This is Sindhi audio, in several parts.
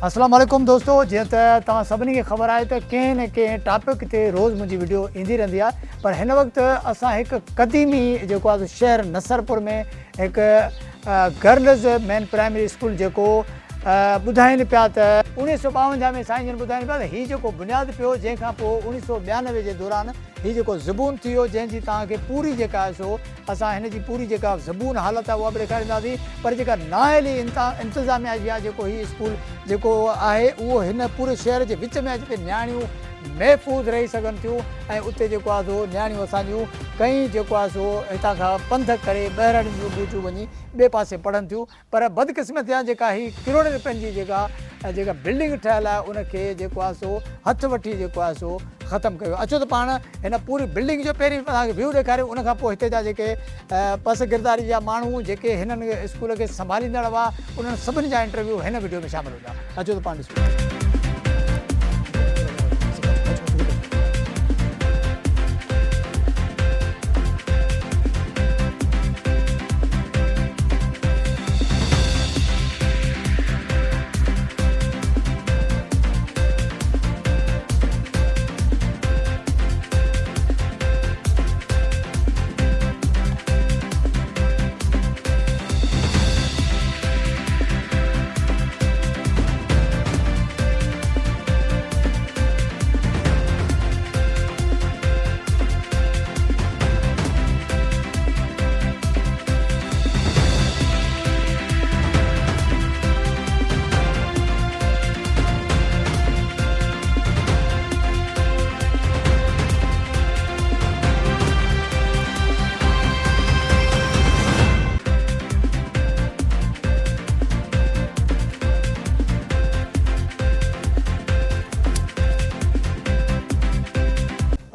السلام عليڪم دوستو جيئن ته توهان سڀني کي خبر آهي ته ڪنهن نه ڪنهن ٽاپڪ تي روز منهنجي وڊيو ايندي رهندي آهي پر هن وقت اسان هڪ قديمي جيڪو آهي شهر نصرپور ۾ هڪ گرلز مين پرائمري اسڪول جيڪو ٻڌائين پيا ته 1952 ۾ سائين جن ٻڌائين پيا ته هي جيڪو بنياد پيو جنهن کان پوء 1992 جي دوران هي جيڪو زبون ٿي ويو جنهن جي توهان کي پوري جيڪا آهي سو اسان هن جي پوري جيڪا زبون حالت آهي اها به ڏيکارينداسين پر جيڪا نااهلي انتظاميا جي آهي جيڪو هي اسڪول جيڪو آهي اهو هن پوري شهر جي وچ ۾ آهي جتي نياڻيون محفوظ رهي سگهن ٿيون ۽ اتي جيڪو آهي سو نياڻيون اسان جون ڪئين جيڪو آهي سو هتان کان پنڌ ڪري ٻهراڙين جون ٻوٽيون وڃي ٻئي پاسي پڙهن ٿيون پر بدقسمتي آهي جيڪا هي ڪروڙين رپين جي جيڪا جيڪا بلڊنگ ٺهيل آهي ان کي جيڪو آهي سو هٿ وٺي جيڪو آهي سو ختم ڪيو اچو ته پاڻ هن پوري بلڊنگ جو پهرين توهان کي ويو ڏيکاريون ان کان پوء هتي جا جيڪي پس گرداري جا ماڻهو جيڪي هنن اسڪول کي سنڀاليندڙ هئا انهن سڀني جا انٽرويو هن وڊيو ۾ شامل هوندا اچو ته پاڻ ڏسون.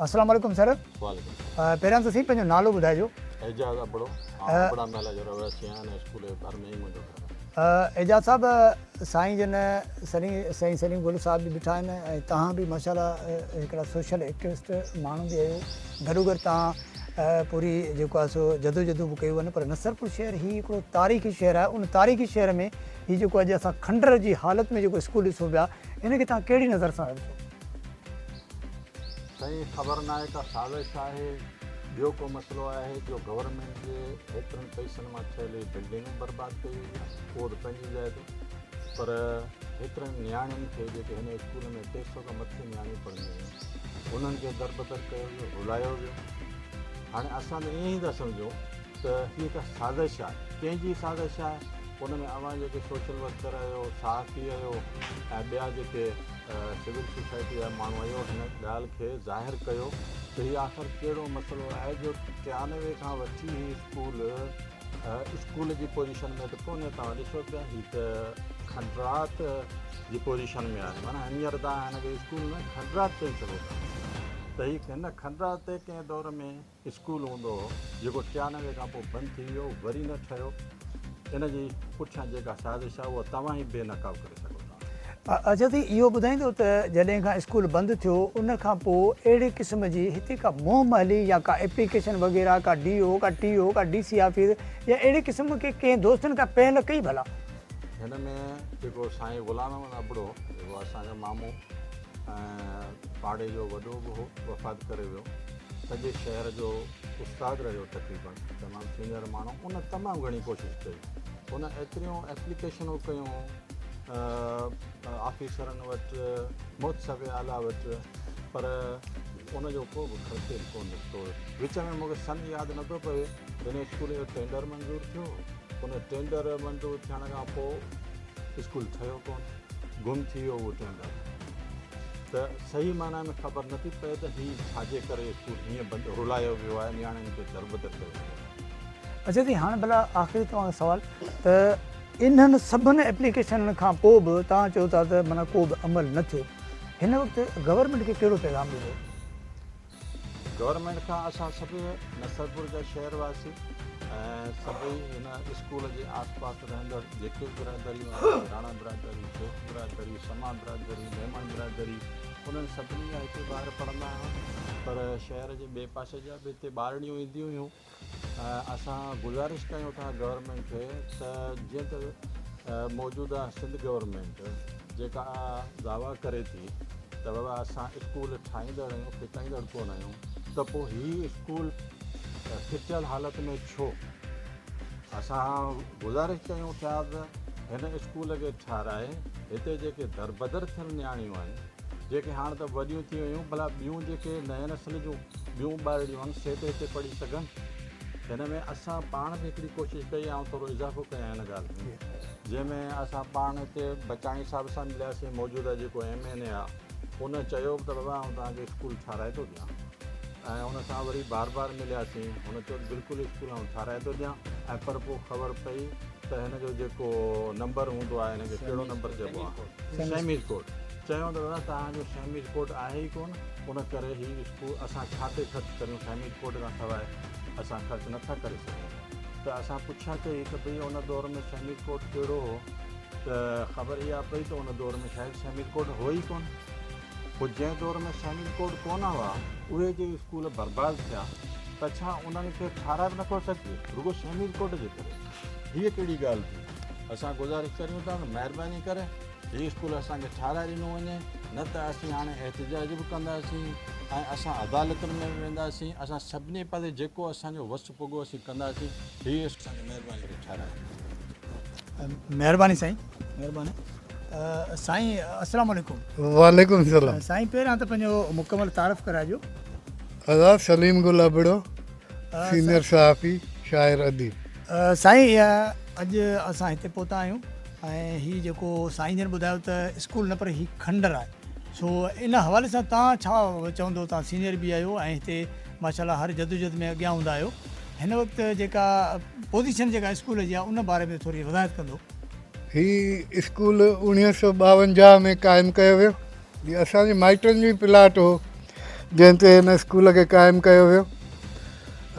السلام عليڪم سر. وعليڪم پهريان ته سائين پنهنجو نالو ٻڌائجو. اعجاز ابڙو، آئون ابڙا محله جو رهواسي آهيان ۽ اسڪول جي ڀر ۾ ئي منهنجو گهر آهي. اعجاز صاحب سائين جن سائين سليم گل صاحب به بيٺا آهن ۽ توهان به ماشاء الله هڪڙا سوشل ايڪٽوسٽ ماڻهو به آهيو گڏوگڏ توهان پوري جيڪو آهي سو جدوجهدون به ڪيون آهن پر نصرپور شهر هي هڪڙو تاريخي شهر آهي ان تاريخي شهر ۾ هي جيڪو اڄ اسان کنڊر جي حالت ۾ جيڪو اسڪول ڏسون پيا ان کي توهان ڪهڙي نظر سان ڏسو؟ سائين خبر ناهي ڪا سازش آهي ٻيو ڪو مسئلو آهي جو گورنمينٽ جي هيترن پئسن مان ٺهيل هي بلڊنگون برباد ڪئي وئي آهي اهو ته پنهنجي جاء تي پر هيترن نياڻين کي جيڪي هن اسڪول ۾ 300 کان مٿي نياڻيون پڙهنديون هيون انهن کي دربدر ڪيو ويو رلايو ويو هاڻي اسان ته ائين ئي ٿا سمجهون ته هي ڪا سازش آهي ڪنهن جي سازش آهي ان ۾ اوهان جيڪي سوشل ورڪر آهيو صحافي آهيو ۽ ٻيا جيڪي سول سوسائٽي جا ماڻهو آهيو هن ڳالهه کي ظاهر ڪيو ته هي آخر ڪهڙو مسئلو آهي جو 93 کان وٺي هي اسڪول اسڪول جي پوزيشن ۾ ته ڪونهي توهان ڏسو پيا هي ته کنڊرات جي پوزيشن ۾ آهي معنيٰ هينئر توهان هن کي اسڪول نه کنڊرات چئي سگهو ٿا ته هي هن کنڊرات تي ڪنهن دور ۾ اسڪول هوندو هو جيڪو 93 کان پوء بند ٿي ويو وري نه ٺهيو ان جي پٺيان جيڪا سازش آهي اها توهان ئي بي نقاب ڪري سگهو ٿا. اچا سائين اهو ٻڌائيندو ته جڏهن کان اسڪول بند ٿيو ان کان پوء اهڙي قسم جي هتي ڪا مهم هلي يا ڪا ايپليڪيشن وغيره ڪا ڊي او ڪا ٽي او ڪا ڊي سي آفيس يا اهڙي قسم ڪي ڪنهن دوستن ڪا پهل ڪئي ڀلا؟ هن ۾ جيڪو سائين غلام احمد ابڙو جيڪو اسان جو مامو ۽ پاڙي جو وڏو به هو وفات ڪري ويو سڄي شهر جو استاد رهيو تقريبن تمام سينئر ماڻهو ان تمام گهڻي ڪوشش ڪئي ان ايتريون ايپليڪيشنون ڪيون آفيسرن وٽ محتسب اعليٰ وٽ پر ان جو ڪو به خرچيل ڪو نڪتو وچ ۾ مونکي سن ياد نٿو پوي هن اسڪول جو ٽينڊر منظور ٿيو ان ٽينڊر منظور ٿيڻ کان پوء اسڪول ٺهيو ڪون گم ٿي ويو اهو ٽينڊر ته صحيح معنيٰ ۾ خبر نٿي پئي ته هي ڇا جي ڪري اسڪول هيئن بند رلايو ويو آهي نياڻين کي دربدر ڪيو ويو آهي. اچا سائين هاڻ ڀلا آخري توهان کان سوال ته انهن سڀن ايپليڪيشنن کان پوء به توهان چئو ٿا ته معنيٰ ڪو به عمل نه ٿيو هن وقت گورنمينٽ کي ڪهڙو پيغام ڏيندو؟ گورنمينٽ کان اسان سڀ نصرپور جا شهر واسي ۽ سڀئي هن اسڪول جي آس پاس رهندڙ جيڪي به برادريون آهن راڻا برادري، شيخ برادري، سما برادري، ميمڻ برادري انهن سڀني جا هتي ٻار پڙهندا هئا پر شهر جي ٻئي پاسي جا به هتي ٻارڙيون اينديون هيون اسان گذارش ڪيون ٿا گورنمينٽ کي ته جيئن ته موجوده سنڌ گورنمينٽ جيڪا دعويٰ ڪري ٿي ته بابا اسان اسڪول ٺاهيندڙ آهيون ڦٽائيندڙ ڪونه آهيون ته پوء هي اسڪول ڦٽيل حالت ۾ ڇو؟ اسان گذارش ڪيون ٿا ته هن اسڪول کي ٺاهرائي هتي جيڪي دربدر ٿيل نياڻيون آهن جيڪي هاڻ ته وڏيون ٿي ويون ڀلا ٻيون جيڪي نئين نسل جون ٻيون ٻارڙيون آهن سي ته هتي پڙهي سگهن. هن ۾ اسان پاڻ به هڪڙي ڪوشش ڪئي آئون ٿورو اضافو ڪيان هن ڳالهه ۾ جنهن ۾ اسان پاڻ هتي بچاڻي صاحب سان ملياسين موجوده جيڪو ايم اين اي آهي ان چيو به ته بابا آئون توهان کي اسڪول ٺاهرائي ٿو ڏيان ۽ ان سان وري بار بار ملياسين هن چيو ته بلڪل اسڪول آئون ٺاهرائي ٿو ڏيان ۽ پر پوء خبر پئي ته هن جو جيڪو نمبر هوندو آهي هن کي ڪهڙو نمبر چئبو آهي سيميز ڪوڊ چيو ته دادا توهان جو سيميز ڪوڊ آهي ئي ڪونه ان ڪري هي اسڪول اسان ڇا تي خرچ ڪريون سيميز ڪوڊ کان سواء اسان خرچ نٿا ڪري سگهون ته اسان پڇا ڪئي ته ڀئي ان دور ۾ سيميز ڪوڊ ڪهڙو هو ته خبر اها پئي ته ان دور ۾ شايد سيميز ڪوڊ هو ئي ڪونه پوء جنهن دور ۾ سيميز ڪوڊ ڪونه هئا اهي جي اسڪول برباد ٿيا ته ڇا انهن کي ٺاهرائي به نٿو سگهجي رڳو سيميز ڪوڊ جي ڪري هيء ڪهڙي ڳالهه ٿي اسان گذارش ڪريون ٿا ته مهرباني ڪري هي اسڪول اسان کي ٺاهرائي ڏنو وڃي نه ته اسين هاڻي احتجاج به ڪنداسين ۽ اسان عدالتن ۾ به وينداسين اسان سڀني پاسي جيڪو اسان جو وس پڳو اسين ڪنداسين هي اسڪول اسان کي مهرباني ڪري ٺاهرائي ڏيو. مهرباني سائين مهرباني سائين السلام عليڪم. وعليڪم السلام. سائين پهريان ته پنهنجو مڪمل تعارف ڪرائجو. ادا سليم گل ابڙو سينئر صحافي شاعر اديب. سائين اڄ اسان هتي پهتا آهيون ۽ هي جيڪو سائين جن ٻڌايو ته اسڪول نه پر هي کنڊر آهي سو ان حوالي سان تان ڇا چوندو تان سينئر به آهيو ۽ هتي ماشاء الله هر جدوجھد ۾ اڳيان هوندا آهيو هن وقت جيڪا پوزيشن جيڪا اسڪول جي آهي ان باري ۾ ٿوري وضاحت ڪندو. هي اسڪول 1952 ۾ قائم ڪيو ويو. هي اسان جي مائٽن جو ئي پلاٽ هو جنهن تي هن اسڪول کي قائم ڪيو ويو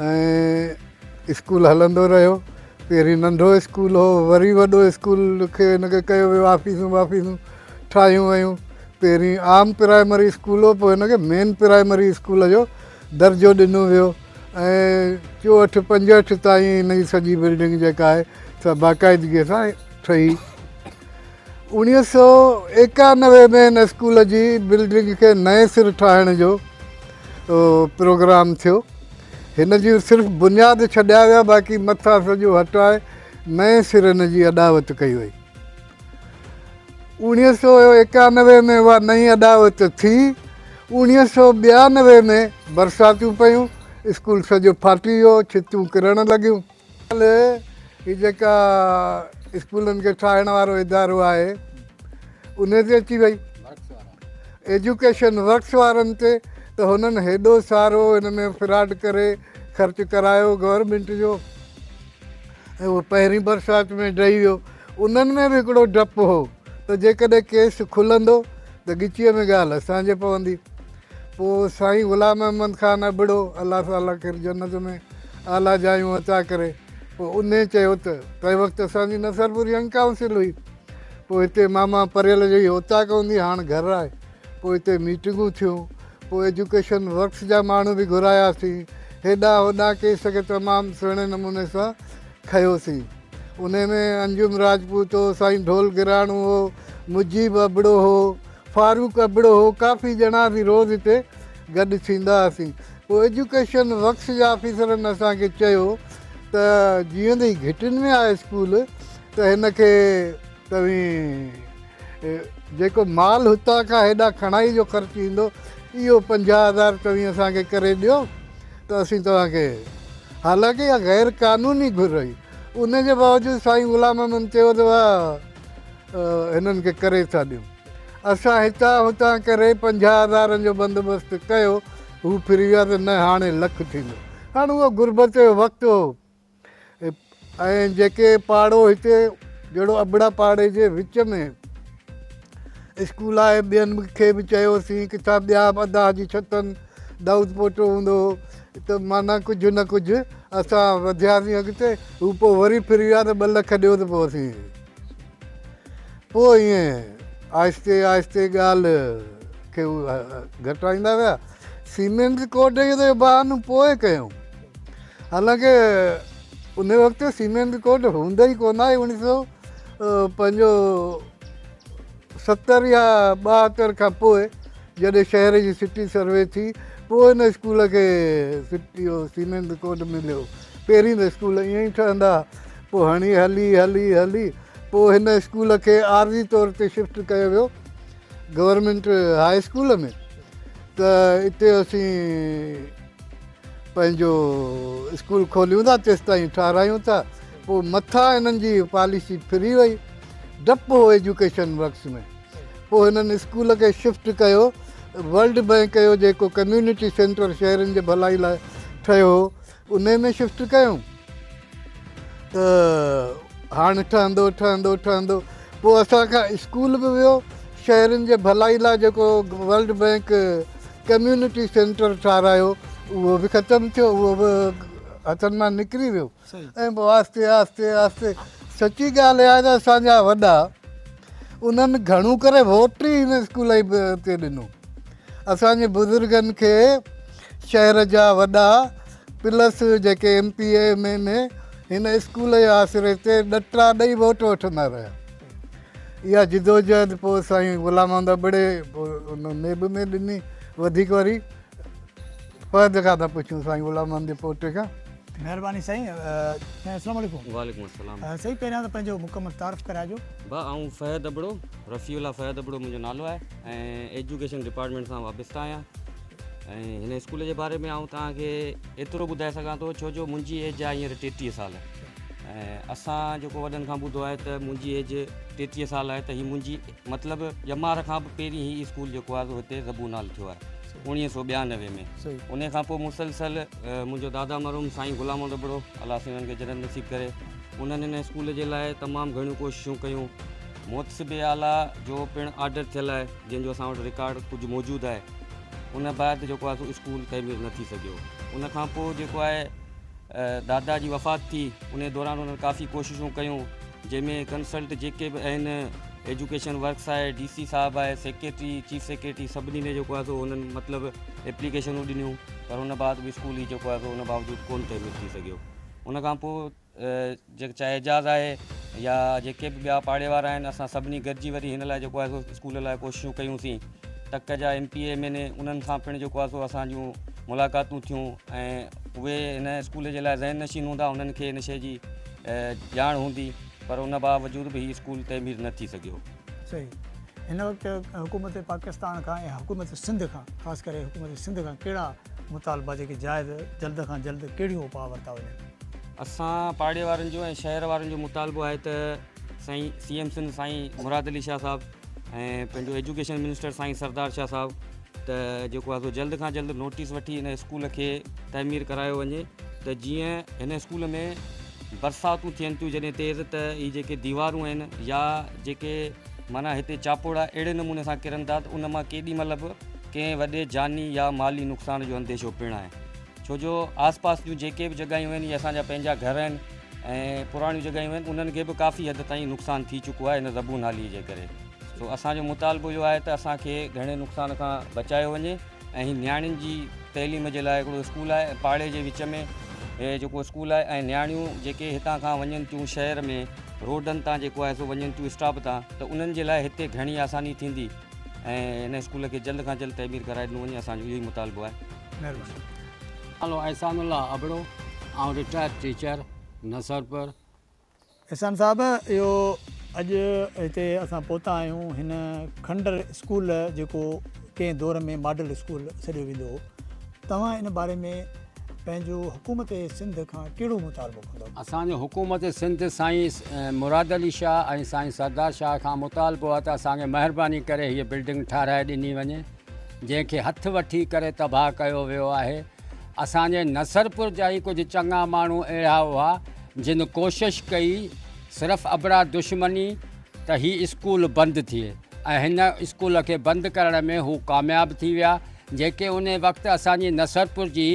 ۽ اسڪول هلندو رهيو. پهرين ننڍو اسڪول هو، وري وڏو اسڪول کي هن کي ڪيو ويو، آفيسون وافيسون ٺاهيون ويون. پهرين عام پرائمري اسڪول هو، پوء هن کي مين پرائمري اسڪول جو درجو ڏنو ويو ۽ چوهٺ پنجهٺ تائين هن جي سڄي بلڊنگ جيڪا آهي سا باقاعدگيء سان ٺهي. 1991 ۾ هن اسڪول جي بلڊنگ کي نئين سر ٺاهڻ جو پروگرام ٿيو. هن جي صرف بنياد ڇڏيا ويا باقي مٿان سڄو هٽائي نئين سر هن جي اڏاوت ڪئي وئي. 1991 ۾ اها نئين اڏاوت ٿي. 1992 ۾ برساتيون پيون، اسڪول سڄو ڦاٽي ويو، ڇتون ڪرڻ لڳيون. هي جيڪا اسڪولن کي ٺاهڻ وارو ادارو آهي ان تي اچي وئي ايجوڪيشن ورڪس وارن تي ته هنن هيڏو سارو هن ۾ فراڊ ڪري خرچ ڪرايو گورنمينٽ جو ۽ اهو پهرين برسات ۾ ڊهي ويو انهن ۾ به هڪڙو ڊپ هو ته جيڪڏهن ڪيس کلندو ته ڳچيء ۾ ڳالهه اسان جي پوندي پوء سائين غلام احمد خان ابڙو الله تعاليٰ کيس جنت ۾ اعليٰ جايون عطا ڪري پوء انهي چيو ته تنهن وقت اسان جي نصرپور ينگ ڪائونسل هئي پوء هتي ماما پريل جي اوطاق هوندي هاڻ گهر آهي پوء هتي ميٽنگون ٿيون پوء ايجوڪيشن ورڪس جا ماڻهو به گهراياسين هيڏانهن هوڏانهن ڪيس کي تمام سهڻي نموني سان کنيوسين انهي ۾ انجم راجپوت هو سائين ڍول گراڻو هو مجيب ابڙو هو فاروق ابڙو هو، ڪافي ڄڻا اسين روز هتي گڏ ٿيندا هئاسين. پوء ايجوڪيشن ورڪس جي آفيسرن اسان کي چيو ته جيئن ته هي گهٽين ۾ آهي اسڪول ته هن کي توهين جيڪو مال هتان کان هيڏانهن کڻائي جو خرچ ايندو اهو 50,000 توهين اسان کي ڪري ڏيو ته اسين توهان کي حالانڪه اها غير قانوني گهر هئي ان جي باوجود سائين غلام احمد چيو ته واهه هنن کي ڪري ٿا ڏيون. اسان هتان هتان ڪري 50 هزارن جو بندوبست ڪيو، هو ڦري ويا ته نه هاڻي لک ٿيندو. هاڻ اهو غربت جو وقت هو ۽ جيڪي پاڙو هتي جهڙو ابڙا پاڙي جي وچ ۾ اسڪول آهي، ٻين کي به چيوسين، ڪٿان ٻيا به ادا حاجي ڇتن دائود پوٽو هوندو هو ته معنيٰ ڪجهه نه ڪجهه اسان وڌياسين اڳتي، هو پوء وري ڦري ويا ته 2 لک ڏيو ته پوء اسين پوء ائين آهستي آهستي ڳالهه کي هو گهٽائيندا ويا. سيمينز ڪوڊ جو ته بهانو پوء ڪيائون. حالانڪه ان وقت سيمينز ڪوڊ هوندو ئي ڪونه آهي. اڻيهه سو پنهنجو 70 يا 72 کان پوء جڏهن شهر جي سٽي سروي ٿي پوء هن اسڪول کي اهو سيمينٽ ڪوڊ مليو. پهرين ته اسڪول ائين ئي ٺهندا ها. پوء هڻي هلي هلي هلي پوء هن اسڪول کي عارضي طور تي شفٽ ڪيو ويو گورنمينٽ هاء اسڪول ۾ ته اتي اسين پنهنجو اسڪول کوليون ٿا تيستائين ٺهرايون ٿا. پوء مٿان هنن جي پاليسي ڦري وئي. ڊپ هو ايجوڪيشن ورڪس ۾. پوء هنن اسڪول کي شفٽ ڪيو ورلڊ بئنڪ جو جيڪو ڪميونٽي سينٽر شهرين جي ڀلائي لاء ٺهيو هو انهي ۾ شفٽ ڪيائون ته هاڻ ٺهندو ٺهندو ٺهندو پوء اسان کان اسڪول به ويو شهرين جي ڀلائي لاء جيڪو ورلڊ بئنڪ ڪميونٽي سينٽر ٺهرايو اهو به ختم ٿيو اهو به هٿن مان نڪري ويو ۽ پوء آهستي آهستي آهستي سچي ڳالهه اها آهي ته اسان جا وڏا انهن گهڻو ڪري ووٽ ئي هن اسڪول تي ڏنو. اسان جي بزرگن کي شهر جا وڏا پلس جيڪي M P A M N A هن اسڪول جي آسري تي ڏٽا ڏئي ووٽ وٺندا رهيا. اها جدوجهد پوء سائين غلام محمد ابڙي پوء ان نيب ۾ ڏني وڌيڪ وري فهد کان ٿا پڇون سائين غلام محمد جي پوٽي کان. مهرباني سائين سائين اسلام عليڪم. وعليڪم السلام. سائين پهريان ته پنهنجو مڪمل تعارف ڪرائجو. ڀاء آئون فهد ابڙو رفيع الله فهد ابڙو منهنجو نالو آهي ۽ ايجوڪيشن ڊپارٽمينٽ سان وابسته آهيان ۽ هن اسڪول جي باري ۾ آئون توهان کي ايترو ٻڌائي سگهان ٿو ڇو جو منهنجي ايج آهي هينئر 33 سال ۽ اسان جيڪو وڏن کان ٻڌو آهي ته منهنجي ايج 33 سال آهي ته هي منهنجي مطلب ڄمار کان به پهرين هي اسڪول جيڪو آهي سو هتي زبون حال ٿيو آهي 1992 ۾ ان کان پوء مسلسل منهنجو دادا مرحوم سائين غلام محمد ابڙو الله سائين انهن کي جنت نصيب ڪري انهن هن اسڪول جي لاء تمام گهڻيون ڪوششون ڪيون محتسب اعليٰ جو پڻ آرڊر ٿيل آهي جنهن جو اسان وٽ رڪارڊ ڪجهه موجود آهي ان بعد جيڪو آهي سو اسڪول تعمير نه ٿي سگهيو ان کان پوء جيڪو آهي دادا جي وفات ٿي ان دوران انهن ڪافي ڪوششون ڪيون جنهن ۾ ڪنسلٽ جيڪي به آهن ايجوڪيشن ورڪس آهي ڊي سي صاحب آهي سيڪريٽري چيف سيڪريٽري سڀني ۾ جيڪو آهي سو انهن مطلب ايپليڪيشنون ڏنيون پر ان بعد به اسڪول هي جيڪو آهي سو ان باوجود ڪونه تعمير ٿي سگهيو ان کان پوء جيڪ چاهي اعجاز آهي يا جيڪي به ٻيا پاڙي وارا آهن اسان سڀني گڏجي وري هن لاء جيڪو آهي سو اسڪول لاء ڪوششون ڪيون سين تڪ جا M P A M N A انهن سان پڻ جيڪو آهي سو اسان جون ملاقاتون ٿيون ۽ اهي هن اسڪول جي لاء ذهن نشين هوندا انهن کي هن شيء جي ڄاڻ هوندي پر ان باوجود به هي اسڪول تعمير نه ٿي سگهيو. صحيح هن وقت حڪومت پاڪستان کان ۽ حڪومت سنڌ کان خاص ڪري حڪومت سنڌ کان ڪهڙا مطالبا جيڪي جائز جلد کان جلد ڪهڙيون اپاء ورتا وڃن. اسان پاڙي وارن جو ۽ شهر وارن جو مطالبو آهي ته سائين سي ايم سنڌ سائين مراد علي شاهه صاحب ۽ پنهنجو ايجوڪيشن منسٽر سائين سردار شاهه صاحب ته جيڪو آهي سو جلد کان جلد نوٽيس وٺي هن اسڪول کي تعمير ڪرايو وڃي ته جيئن هن اسڪول ۾ برساتون ٿين ٿيون جڏهن تيز ته هي جيڪي ديوارون آهن يا جيڪي معنيٰ هتي چاپوڙا اهڙي نموني سان ڪرن ٿا ته ان مان ڪيڏي مهل به ڪنهن وڏي جاني يا مالي نقصان جو انديشو پڻ آهي ڇو جو آس پاس جون جيڪي به جڳهيون آهن اهي اسان جا پنهنجا گهر آهن ۽ پراڻيون جڳهيون آهن انهن کي به ڪافي حد تائين نقصان ٿي چڪو آهي هن زبون حالي جي ڪري سو اسان جو مطالبو اهو آهي ته اسان کي گهڻي نقصان کان بچايو وڃي ۽ هي نياڻين جي تعليم جي لاء هڪڙو اسڪول آهي پاڙي جي وچ ۾ هي جيڪو اسڪول آهي ۽ نياڻيون جيڪي هتان کان وڃن ٿيون شهر ۾ روڊن تان جيڪو آهي سو وڃن ٿيون اسٽاپ تان ته انهن جي لاء هتي گهڻي آساني ٿيندي ۽ هن اسڪول کي جلد کان جلد تعمير ڪرائي ڏنو وڃي اسان جو اهو ئي مطالبو آهي. مهرباني. نالو احسان الله ابڙو آئون رٽائرڊ ٽيچر نصرپور. احسان صاحب اهو اڄ هتي اسان پهتا آهيون هن کنڊر اسڪول جيڪو ڪنهن دور ۾ ماڊل اسڪول سڏيو ويندو هو توهان ان باري ۾ پنهنجو حڪومت سنڌ کان ڪهڙو مطالبو ڪندؤ؟ اسان جو حڪومت سنڌ سائين مراد علي شاهه ۽ سائين سردار شاهه کان مطالبو آهي ته اسان کي مهرباني ڪري هيء بلڊنگ ٺاهرائي ڏني وڃي جنهن کي هٿ وٺي ڪري تباهه ڪيو ويو آهي اسان جي نصرپور جا ئي ڪجهه چڱا ماڻهو اهڙا هئا جن ڪوشش ڪئي صرف ابڙا دشمني ته هي اسڪول بند ٿئي ۽ هن اسڪول کي بند ڪرڻ ۾ هو ڪامياب ٿي ويا جيڪي ان وقت اسان جي نصرپور جي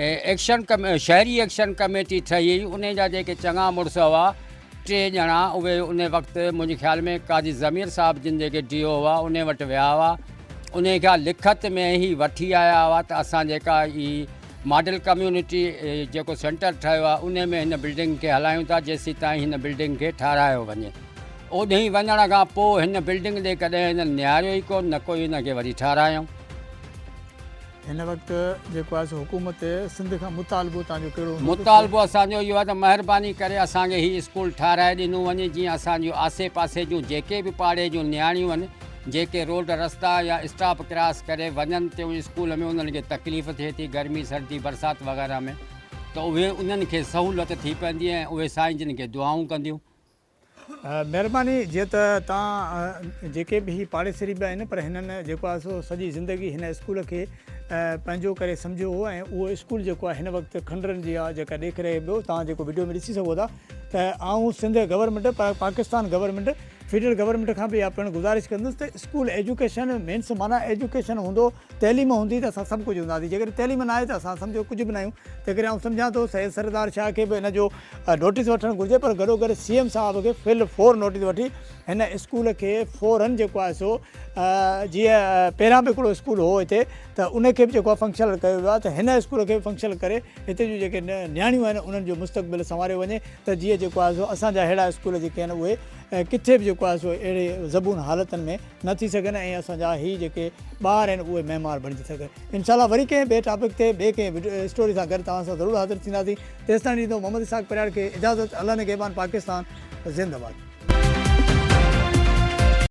ايڪشن شهري ايڪشن ڪميٽي ٺهي هئي ان جا جيڪي چڱا مڙس هئا ٽي ڄڻا اهي ان وقت منهنجي خيال ۾ قاضي ضمير صاحب جن جيڪي ڊي او هئا ان وٽ ويا هئا ان کان لکت ۾ هي وٺي آيا هئا ته اسان جيڪا هي ماڊل ڪميونٽي جيڪو سينٽر ٺهيو آهي ان ۾ هن بلڊنگ کي هلايون ٿا جيسين تائين هن بلڊنگ کي ٺهرايو وڃي. اوڏهين وڃڻ کان پوء هن بلڊنگ ڏي ڪڏهن هنن نهاريو ئي ڪونه، نه ڪوئي هن کي وري ٺهرايائون. هن وقت جيڪو آهي سو حڪومت سنڌ کان مطالبو توهان جو ڪهڙو هوندو؟ مطالبو اسان جو اهو آهي ته مهرباني ڪري اسان کي هي اسڪول ٺهرائي ڏنو وڃي جيئن اسان جون آسي پاسي جون جيڪي به پاڙي جون نياڻيون آهن جيڪي روڊ رستا يا اسٽاپ ڪراس ڪري وڃن ٿيون اسڪول ۾ انهن کي تڪليف ٿئي ٿي گرمي سردي برسات وغيره ۾ ته اهي انهن کي سهولت ٿي پوندي ۽ اهي سائين جن کي دعائون ڪنديون. مهرباني جيئن ته تان جيڪي به هي پاڙيسري به آهن پر هنن جيڪو آهي سو سڄي زندگي هن اسڪول کي پنهنجو ڪري سمجهيو هو ۽ اهو اسڪول جيڪو آهي هن وقت کنڊرن جي آهي جيڪا ڏيک رهي پيو تان جيڪو وڊيو ۾ ڏسي سگهو ٿا ته آئون Sindh government Pakistan government federal government کان به اها پڻ گذارش ڪندس ته اسڪول ايجوڪيشن مينس معنيٰ ايجوڪيشن هوندو تعليم هوندي ته اسان سڀ ڪجهه هونداسين جيڪڏهن تعليم ناهي ته اسان سمجهو ڪجهه به ناهيون تنهنڪري آئون سمجهان ٿو سيد سردار شاهه کي به ان جو نوٽيس وٺڻ گهرجي پر گڏوگڏ سي ايم صاحب کي فل فور نوٽيس وٺي هن اسڪول کي فورن جيڪو آهي سو جيئن پهريان به هڪڙو اسڪول هو هتي ته ان کي به جيڪو آهي فنڪشنل ڪيو ويو آهي ته هن اسڪول کي به فنڪشنل ڪري هتي جون جيڪي نياڻيون آهن انهن جو مستقبل سنواريو وڃي ته جيئن جيڪو آهي سو اسان جا اهڙا اسڪول جيڪي آهن اهي ڪٿي به جيڪو آهي سو اهڙي زبون حالتن ۾ نه ٿي سگهن ۽ اسان جا هي جيڪي ٻار آهن اهي معمار بڻجي سگهن انشاء الله وري ڪنهن ٻئي ٽاپڪ تي ٻئي ڪنهن اسٽوري سان گڏ توهان سان ضرور حاضر ٿينداسين تيستائين ڏيندو محمد اسحاق پرياڙ کي اجازت الله نگهبان پاڪستان زنده باد.